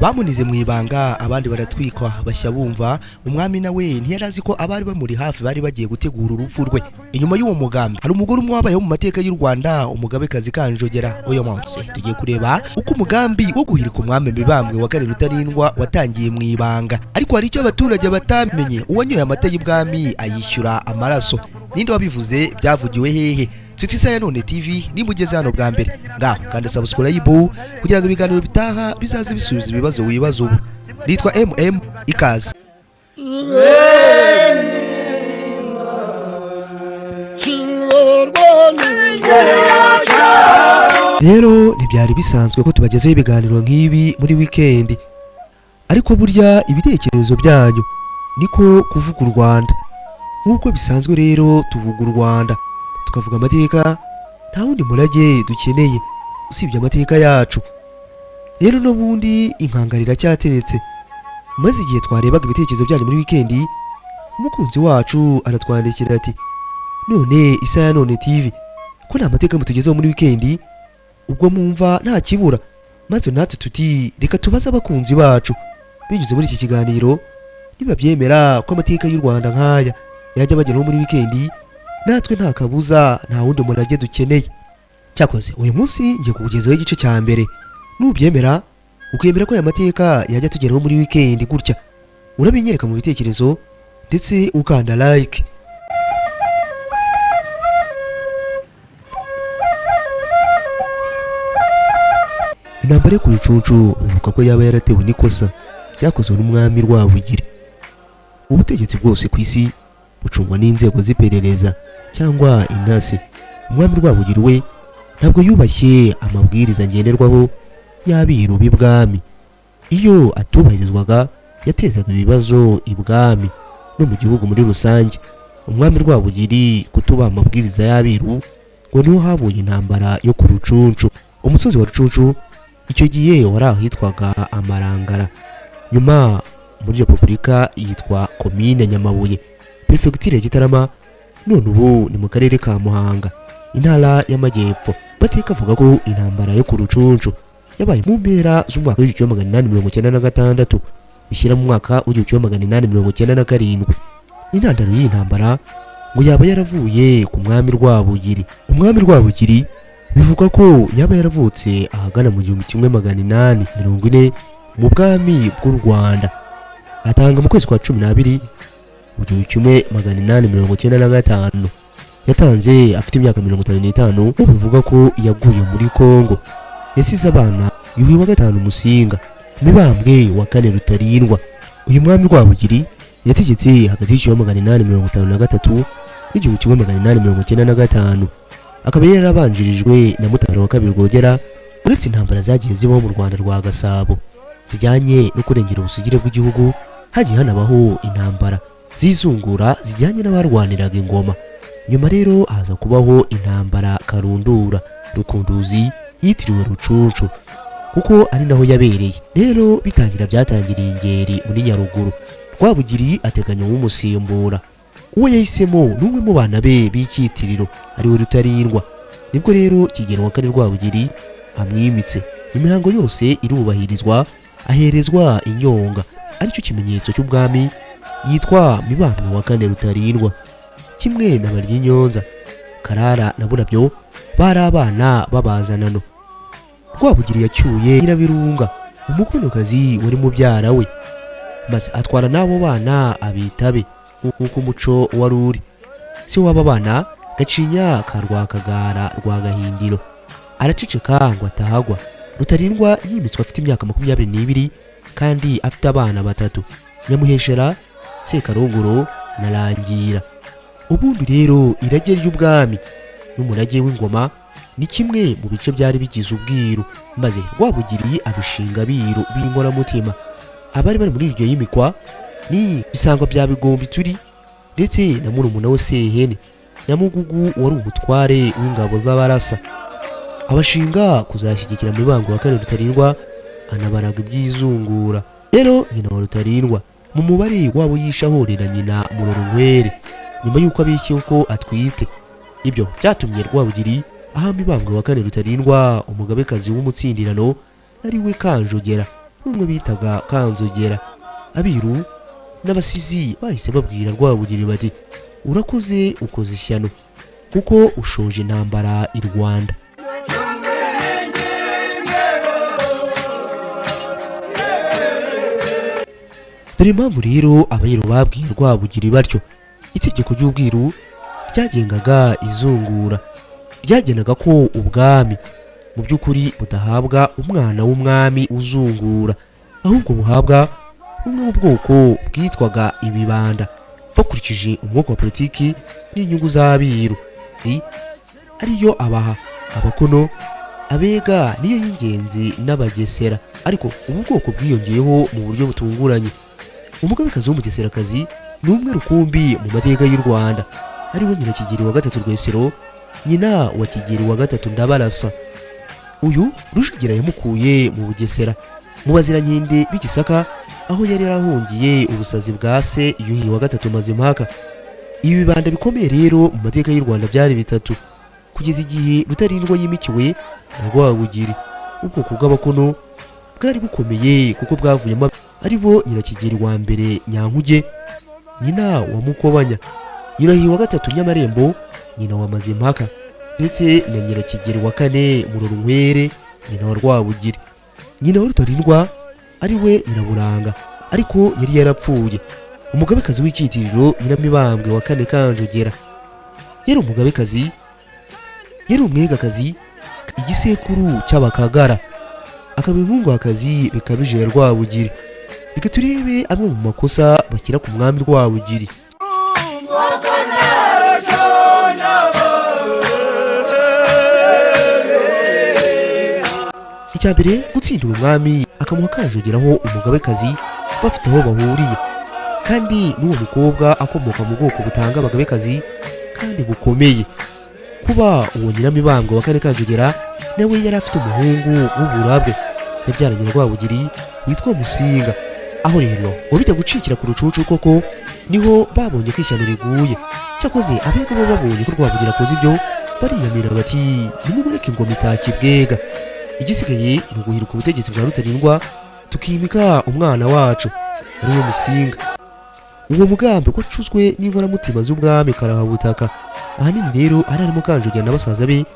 Bamunize mu ibanga, abandi baratwikwa bashya bumva. Umwami nawe ntiyari azi ko abari bamuri hafi bari bagiye gutegura urupfu rwe. Inyuma y'uwo mugambi hari umugore umwe wabayeho mu mateka y'u Rwanda, umugabekazi Kanjogera. Uyu munsi tugiye kureba uko umugambi wo guhirika umwami Mibambwe wa kane Rutarindwa watangiye mu ibanga. Ariko hari icyo abaturage batamenye: uwanyoye amata y'ibwami ayishyura amaraso. Ninde wabivuze? Byavugiwe hehe? Twitwa Isaha ya None TV. Nimba ugeze hano bwa mbere, ngaho kandi subscribe kugira ngo ibiganiro bitaha bizaze bisubiza ibibazo wibaza ubu. Nitwa MM, ikaze. Rero ntibyari bisanzwe ko tubagezaho ibiganiro nk'ibi muri wikendi, ariko burya ibitekerezo byanyu niko kuvuga u Rwanda. Nk'uko bisanzwe rero, tuvuga u Rwanda, tukavuga amateka. Nta wundi murage dukeneye usibye amateka yacu. Rero n'ubundi inkangara iracyateretse. Maze igihe twarebaga ibitekerezo byanyu muri wikendi, umukunzi wacu aratwandikira ati: "None Isaha ya None TV, ko nta mateka mutugezeho muri wikendi, ubwo mwumva nta kibura?" Maze natwe tuti: "Reka tubaze abakunzi bacu binyuze muri iki kiganiro nibabyemera ko amateka y'u Rwanda nk'aya yajya bageraho muri wikendi." Natwe nta kabuza, nta wundi murage dukeneye. Cyakoze uyu munsi ngiye kukugezaho igice cya mbere. Nubyemera, ukemera ko aya mateka yajya tugeraho muri wikendi gutya, urabinyereka mu bitekerezo ndetse ukanda like. Intambara yo ku Rucunshu bivuga ko yaba yaratewe n'ikosa ryakozwe n'umwami Rwabugiri. Ubutegetsi bwose ku isi bucungwa n'inzego z'iperereza cyangwa intasi. Umwami Rwabugiri we ntabwo yubashye amabwiriza ngenderwaho y'abiru b'ibwami. Iyo atubahirizwaga yatezaga ibibazo ibwami no mu gihugu muri rusange. Umwami Rwabugiri kutubaha amabwiriza y'abiru ngo niho havuye intambara yo ku Rucunshu. Umusozi wa Rucunshu icyo gihe wari ahitwaga Amarangara, nyuma muri Repubulika yitwa Komine Nyamabuye, Perefegitire ya Gitarama, none ubu ni mu karere ka Muhanga, Intara y'Amajyepfo. Amateka avuga ko intambara yo ku Rucunshu yabaye mu mpera z'umwaka w'1896 bishyira mu mwaka w'1897. Intandaro y'iyi ntambara ngo yaba yaravuye ku mwami Rwabugiri. Umwami Rwabugiri bivugwa ko yaba yaravutse ahagana mu 1840 mu bwami bw'u Rwanda, atanga mu kwezi kwa 12 mu 1895. Yatanze afite imyaka 55, aho bivuga ko yaguye muri Kongo. Yasize abana: Yuhi wa gatanu Musinga, Mibambwe wa kane Rutarindwa. Uyu mwami Rwabugiri yategetse hagati y'1853 n'1895, akaba yarabanjirijwe na Mutara wa kabiri Rwogera. Uretse intambara zagiye zibaho mu Rwanda rwa Gasabo zijyanye no kurengera ubusugire bw'igihugu, hagiye hanabaho intambara zizungura zijyanye n'abarwaniraga ingoma. Nyuma rero haza kubaho intambara karundura Rukunduzi yitiriwe Rucunshu kuko ari naho yabereye. Rero bitangira byatangiriye Ingeri muri Nyaruguru. Rwabugiri ateganya uwumusimbura. Uwo yahisemo ni umwe mu bana be b'icyitiriro, ariwe Rutarindwa. Nibwo rero Kigeli wa kane Rwabugiri amwimitse, imihango yose irubahirizwa, aherezwa inyonga aricyo kimenyetso cy'ubwami, yitwa Mibambwe wa kane Rutarindwa. Kimwe na Baryinyonza, Karara na Burabyo bari abana b'abazanano. Rwabugiri yacyuye Nyirabirunga, umukonokazi wari mubyara we, maze atwara n'abo bana abitabe nk'uko umuco wari uri. Se w'aba bana, Gacinya ka Rwakagara rwa Gahindiro, araceceka ngo atahagwa. Rutarindwa yimitswe afite imyaka 22 kandi afite abana batatu: Nyamuheshera, Sekarongoro na Rangira. Ubundi rero irage ry'ubwami n'umurage w'ingoma ni kimwe mu bice byari bigize ubwiru, maze Rwabugiri abishinga abiru b'inkoramutima. Abari bari muri iryo yimikwa ni Bisangwa bya Bigombi turi ndetse na murumuna we Sehene na Mugugu wari umutware w'ingabo z'Abarasa. Abashinga kuzashyigikira Mibambwe wa kane Rutarindwa, anabaraga iby'izungura. Rero nyina wa Rutarindwa mu mubare wabo yishe ahorera nyina Murorunkwere nyuma y'uko abeshye ko atwite. Ibyo byatumye Rwabugiri aha Mibambwe wa kane Rutarindwa umugabekazi w'umutsindirano, ari we Kanjogera. n'umwe bitaga Kanzogera. Abiru n'abasizi bahise babwira Rwabugiri bati: "Urakoze, ukoze ishyano kuko ushoje intambara i Rwanda." Dore impamvu rero abiru babwiye Rwabugiri batyo. Itegeko ry'ubwiru ryagengaga izungura ryagenaga ko ubwami mu by'ukuri budahabwa umwana w'umwami uzungura, ahubwo buhabwa bumwe mu bwoko bwitwaga ibibanda, bakurikije umwuka wa politiki n'inyungu z'abiru, ariyo abaha, abakono, abega niyo y'ingenzi n'abagesera. Ariko ubu bwoko bwiyongeyeho mu buryo butunguranye. Umugabekazi w'umugeserakazi ni umwe rukumbi mu mateka y'u Rwanda, ariwe nyina Kigeli wa gatatu Rwesero, nyina wa Kigeli wa gatatu Ndabarasa. Uyu Rujugira yamukuye mu Bugesera, mu bazirankende b'Igisaka, aho yari yarahungiye ubusazi bwa se Yuhi wa gatatu Mazimpaka. Ibi bibanda bikomeye rero mu mateka y'u Rwanda byari bitatu kugeza igihe Rutarindwa yimikiwe na Rwabugiri. Ubwoko bw'abakono bwari bukomeye kuko bwavuyemo aribo Nyirakigeli wa mbere Nyankuge, nyina wa Mukobanya, Nyirahi wa gatatu Nyamarembo, nyina wa Mazimpaka, ndetse na Nyirakigeli wa kane Murorunkwere, nyina wa Rwabugiri. Nyina wa Rutarindwa ari we Nyiraburanga, ariko yari yarapfuye. Umugabekazi w'icyitiriro Nyiramibambwe wa kane Kanjogera yari umugabekazi, yari umwegakazi, igisekuru cy'abakagara, akaba inkunguakazi bikabije ya Rwabugiri. Reka turebe amwe mu makosa bashyira ku mwami Rwabugiri. Icya mbere, gutsindira umwami akamuha Kanjogeraho umugabekazi bafite aho bahuriye, kandi n'uwo mukobwa akomoka mu bwoko butanga abagabekazi kandi bukomeye. Kuba uwo Nyiramibambwe wa kane Kanjogera nawe yari afite umuhungu w'uburabwe yabyaranye na Rwabugiri witwa Musinga. Aho rero ngo bijya gucikira ku rucucu koko, niho babonye ko ishyano riguye. Cyakoze abega bo babonye ko Rwabugiri akoze ibyo, bariyamira bati: "Nimumureke ingoma itashye bwega, igisigaye ni uguhiruka ubutegetsi bwa Rutarindwa tukimika umwana wacu ari we Musinga." Uwo mugambi wacuzwe n'inkoramutima z'ubwami karahabutaka. Ahanini rero ari harimo Kanjogera na basaza be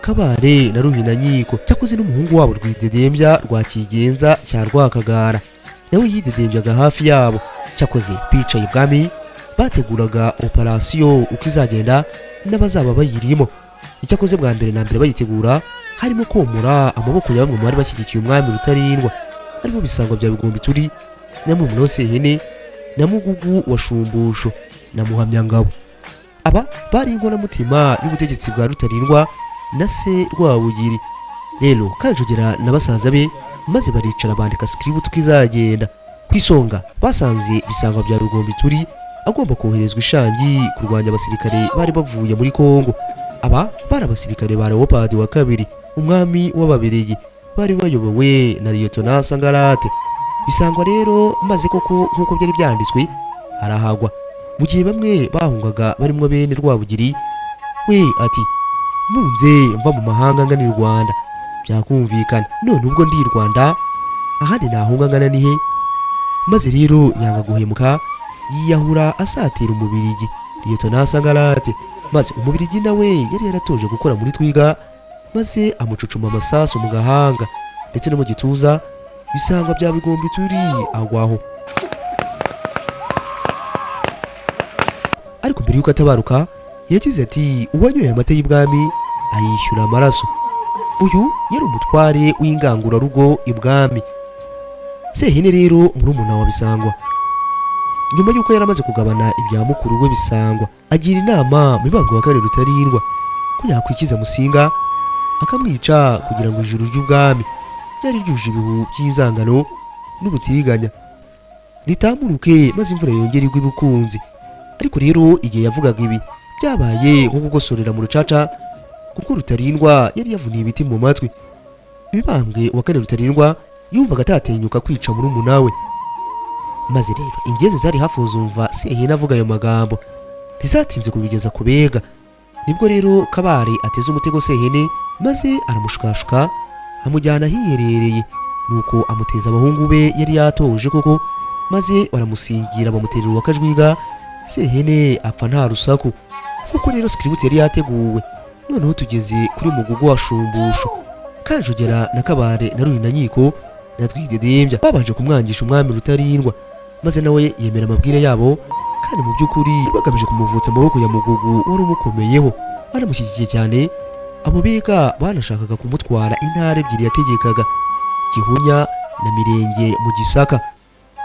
Kabare na Ruhinankiko. Cyakoze n'umuhungu wabo Rwidedembya rwa Kigenza cya Rwakagara nawe yidedembyaga hafi yabo. Cyakoze bicaye ibwami bateguraga operasiyo uko izagenda n'abazaba bayirimo. Icyakoze bwa mbere na mbere bayitegura harimo komora amaboko ya bamwe mu bari bashyigikiye umwami Rutarindwa, harimo Bisangwa bya Bigombi na Murumuna Sehene na Mugugu wa Shumbusho na Muhamyangabo. Aba bari inkoramutima y'ubutegetsi bwa Rutarindwa na se Rwabugiri. Rero Kanjogera na basaza be maze baricara bandika script uko izagenda. Ku isonga basanze Bisangwa bya Bigombi turi agomba koherezwa ishangi kurwanya abasirikare bari bavuye muri Kongo. Aba bari abasirikare ba Leopold wa kabiri, umwami w'Ababirigi, bari bayobowe na Liyetona Sangarate. Bisangwa rero maze koko nk'uko byari byanditswe arahagwa. Mu gihe bamwe bahungaga barimo bene Rwabugiri, we ati: "Munze mva mu mahanga ngana i Rwanda byakumvikana, none ubwo ndi i Rwanda ahandi nahunga ngana nihe?" Maze rero yanga guhemuka, yiyahura asatira umubirigi Liyetona Sangarate. Maze umubirigi nawe yari yaratoje gukora muri twiga, maze amucucuma amasasu mu gahanga ndetse no mu gituza. Bisangwa bya Bigombi turi agwaho. Ariko mbere y'uko atabaruka yagize ati: "Uwanyoye amata y'ibwami ayishyura amaraso." Uyu yari umutware w'ingangurarugo ibwami. Sehene rero murumuna wa Bisangwa, nyuma y'uko yari amaze kugabana ibya mukuru we Bisangwa, agira inama Mibambwe wa kane Rutarindwa ko yakwikiza Musinga akamwica kugira ngo ijuru ry'ubwami ryari ryuje ibihu by'inzangano n'ubutiriganya ritamuruke, maze imvura yongere igwe ibukunzi. Ariko rero igihe yavugaga ibi byabaye nko kugosorera mu rucaca, kuko Rutarindwa yari yavuniye ibiti mu matwi. Mibambwe wa kane Rutarindwa yumvaga atatinyuka kwica murumuna we. Maze rero ingezi zari hafi zumva Sehene avuga ayo magambo, ntizatinze kubigeza ku bega. Nibwo rero Kabare ateze umutego Sehene, maze aramushukashuka amujyana ahiherereye. Nuko amuteza abahungu be yari yatoje koko, maze baramusingira, bamuterera uwa Kajwiga. Sehene apfa nta rusaku, kuko rero script yari yateguwe. Noneho tugeze kuri Mugugu wa Shumbusho. Kanjogera na Kabare na Ruhinankiko na Twidedembya babanje kumwangisha umwami Rutarindwa, maze nawe yemera amabwire yabo, kandi mu by'ukuri bagamije kumuvutsa amaboko ya Mugugu wari umukomeyeho, banamushyigikiye cyane. Abo bega banashakaga kumutwara intara ebyiri yategekaga, Gihunya na Mirenge mu Gisaka,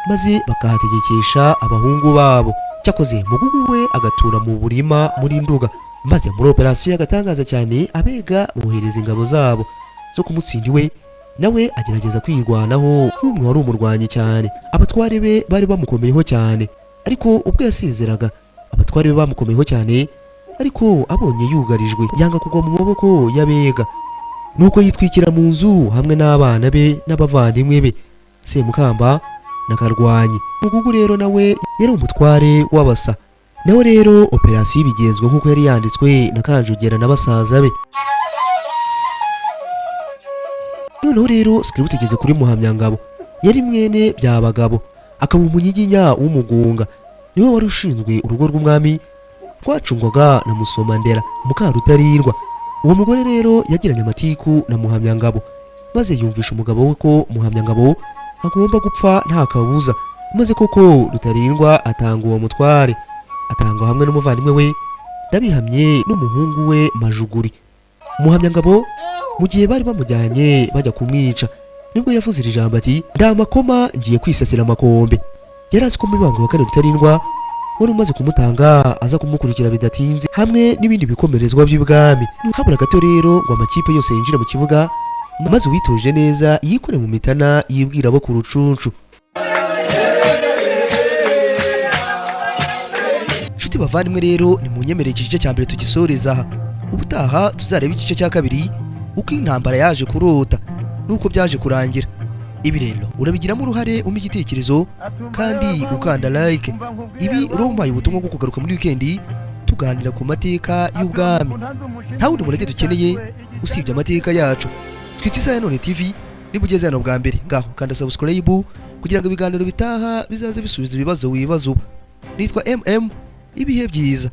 maze bakahategekesha abahungu babo. Cyakoze Mugugu we agatura mu Burima muri Nduga. Maze muri operasiyo y'agatangaza cyane, abega bohereza ingabo zabo zo kumutsinda iwe, nawe agerageza kwirwanaho nk'umwe wari umurwanyi cyane. Abatware be bari bamukomeyeho cyane, ariko ubwo yasezeraga, abatware be bamukomeyeho cyane, ariko abonye yugarijwe yanga kugwa mu maboko y'abega, nuko yitwikira mu nzu hamwe n'abana be n'abavandimwe be Semukamba na Karwanyi. Mugugu rero nawe yari umutware w'abasa. Nawe rero operasiyo ibigenzwa nk'uko yari yanditswe na Kanjogera na basaza be. Noneho rero script igeze kuri Muhamyangabo. Yari mwene Byabagabo, akaba umunyiginya w'Umugunga. Niwe wari ushinzwe urugo rw'umwami rwacungwaga na Musomandera Mukarutarindwa. Uwo mugore rero yagiranye amatiku na Muhamyangabo, maze yumvisha umugabo we ko Muhamyangabo agomba gupfa nta kabuza. Maze koko Rutarindwa atanga uwo mutware, atanga hamwe n'umuvandimwe we Ndabihamye n'umuhungu we Majuguri. Muhamyangabo mu gihe bari bamujyanye bajya kumwica, nibwo yavuze iri jambo ati: "Ndamakoma ngiye kwisasira amakombe." Yari azi ko Mibambwe wa kane Rutarindwa wari umaze kumutanga aza kumukurikira bidatinze hamwe n'ibindi bikomerezwa by'ibwami. Habura gato rero ngo amakipe yose yinjire mu kibuga, maze uwitoje neza yikore mu mitana, yibwira abo ku Rucunshu. Nshuti bavandimwe rero, nimunyemerere iki gice cya mbere tugisoreza aha. Ubutaha tuzareba igice cya kabiri, uko intambara yaje kurota n'uko byaje kurangira. Ibi rero urabigiramo uruhare, umpa igitekerezo kandi ukanda like. Ibi umpaye ubutumwa bwo kugaruka muri wikendi tuganira ku mateka y'ubwami. Nta wundi murage dukeneye usibye amateka yacu. Twitse Isaha ya None TV. Niba ugeze hano bwa mbere, ngaho kanda subscribe kugira ngo ibiganiro bitaha bizaze bisubiza ibibazo wibaza ubu. Nitwa MM. Ibihe byiza.